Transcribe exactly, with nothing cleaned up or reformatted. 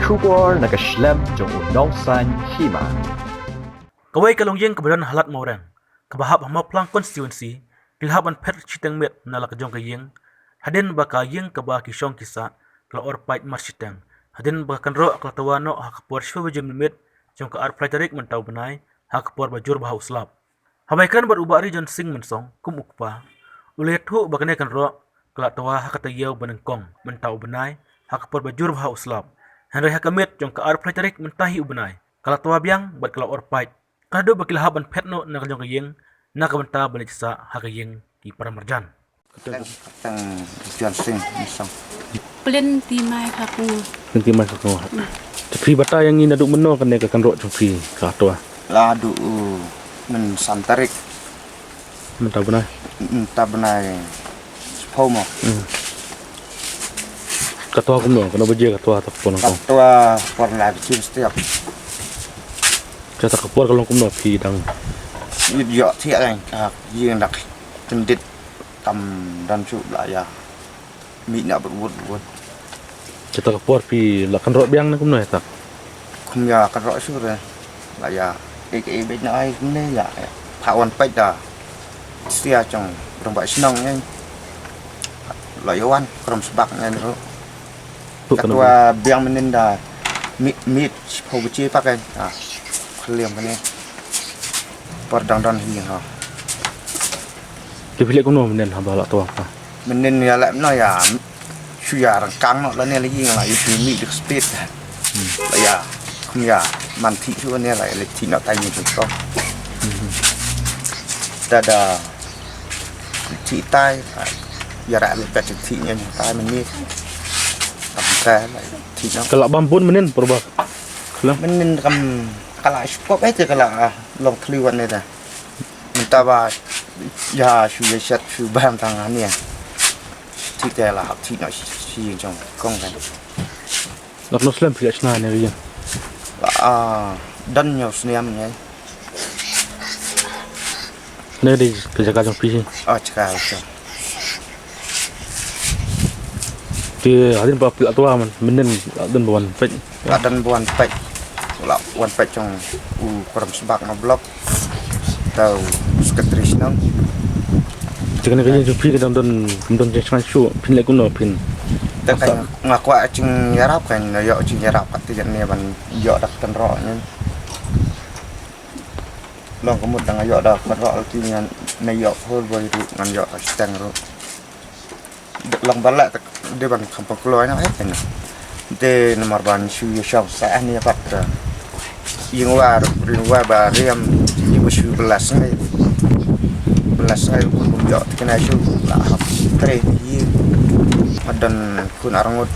Khubor na ka shlem jong u nongsan hima. Kawei ka longïing kaba don ha Lad Mawreng, kaba hap ha Mawphlang constituency, ki la hap ban phet shiteng miet na la ka jong ka ïing, hadien ba ka ïing kaba ki shong ki sah ka la or pait mar shiteng, hadien ba ka kynroh ka la twa noh ha ka por shiphew baje mynmiet jong ka arphew lai tarik mynta u bnai, ha ka por ba jur bha u slap. Haba ïakren bad u Bah Rijon Singh Mynsong kum u kpa, u la ïathuh ba kane ka kynroh ka la twa ha ka taïew ba nyngkong mynta u bnai, ha ka por ba jur bha u slap. Hynrei ha ka miet jong ka arphew lai tarik mynta hi u bnai, ka la twa biang bad ka la or pait. Ka la duh ba ki la hap ban phet noh na ka jong ka ïing na ka bynta ban leit sah ha ka ïing ki para marjan. Tang John Singh Mynsong. Plen ti mai ka ku. Plen ti mai ka ku. Te phi batai ïa ngi naduh mynno kane ka kynroh jong phi ka twa? La duh u, mynsan tarik. Mynta bnai. Mynta bnai. Sepho mo. Hmm. Ka twa kumno, kano baje ka twa ta ka por? Ka twa por na ka chin stiap. Kata ka por ka long kumno phi dang? Ïoh thiah kan, ah, ïing dak tendit. Kam don shuh la ïa mih na bud bud bud. Kata ka por phi la kynroh biang ne kumno ïa ta? Kum ïa kynroh shuh re. La ïa ek ek beit na ai kumne ïa. Pha wan peit da. Sia chong rong ba shnong ngai. La ïa wan krom sbak ngai ro. Ka twa biang mynnin da mih mih pho bchi pak kan. Ah. Khliam kane. Por dang don hi ha. Te phi leh kumno mynnin haba la twa ka? Mynnin ïa leh no ïa shu ïa rangkang noh lane la ïing la ïa shu mih dik speed. Hmm. La ïa kum ïa man thih shu ne la ïa leh thih noh tai ni ko. Hmm. Da da thih tai ïa ra leh pet thih ne tai mynnin. Tam tai la thih noh. Ka la bam bun mynnin por ba. Mynnin kam ka la shu pop ai te ka la long thli wan ne da. Mynta ba ïa shu ïa shat shu bam tang ani. Thih te la hap thih noh shi jong kong kan. Lak no slem phi la shna ne ri. La a dan ñiew snem ne. Ne di ka jaka jong phi. Ah, jaka jong. Te hadien ba phi la twa man mynnin la don ba wan peit. La don ba wan peit. La wan peit jong u kram sbak na blok. Tau secretary shnong. Te kane ka ïing jong phi ka dang don, don jingshngaiñ shuh, phin leh kumno phin. Te ka nga kwah jingïarap kan, ïoh jingïarap kat te ne ban ïoh dak kynroh ne. Long ka mut dang ïoh dak kynroh te ngan ne ïoh hol boy ruh ngan ïoh dak steng ruh. Long ba lah de ban kham pynkloi na ai kane. De namar ban shu ïa shong sa ani pat. Ïing war ring wa ba riam ïa ba shu belas ngai. Belas ngai kun bum jok te kane shu la hap tre ïa. Madan kun arngut.